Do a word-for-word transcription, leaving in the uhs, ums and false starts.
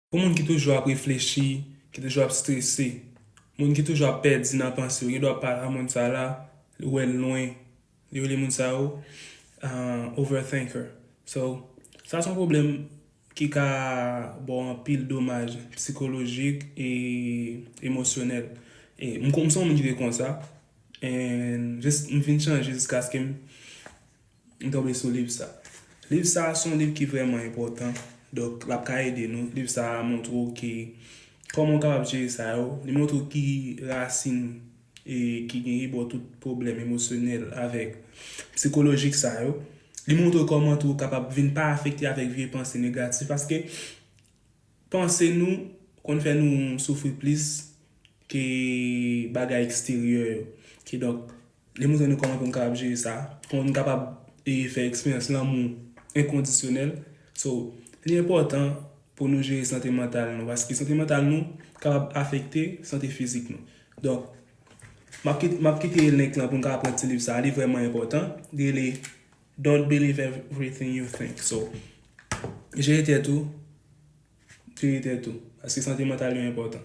Pou moun ki toujou ap reflechi, ki toujou ap strese, moun ki toujou ap pèdi nan panse yo, gen dwa ap pale a moun sa la, li wè l lwen, li rele moun sa yo uh, overthinker. So, sa se yon pwoblèm ki ka ba w anpil domaj sikolojik e emosyonèl. E m konn se yon moun ki te konsa, and just, m vin chanje jiskaske m m tonbe sou liv sa. Liv sa se yon liv ki vrèman enpòtan. Donk, l ap ka ede nou. Liv sa a montre w ke kòman w kapab jere sa yo. Li montre w ki rasin e ki genyen bò tout pwoblèm emosyonèl avèk sikolojik sa yo. Li montre w kòman tou w kapab vin pa afekte avèk vye panse negatif paske panse nou konn fè nou soufri plis ke bagay eksteryè yo. Kidonk, li montre nou kòman pou n kapab jere sa, kòman pou n kapab e, fè eksperyans lanmou enkondisyonèl. So, li enpòtan pou nou jere sante mantal nou, paske sante mantal nou kapab afekte sante fizik nou. Donk, m ap kit- m ap kite link lan pou n ka aprann ti liv sa a, li vrèman enpòtan. Li rele Don't Believe Everything You Think. So, jere tèt ou, jere tèt ou, paske sante mantal yo enpòtan.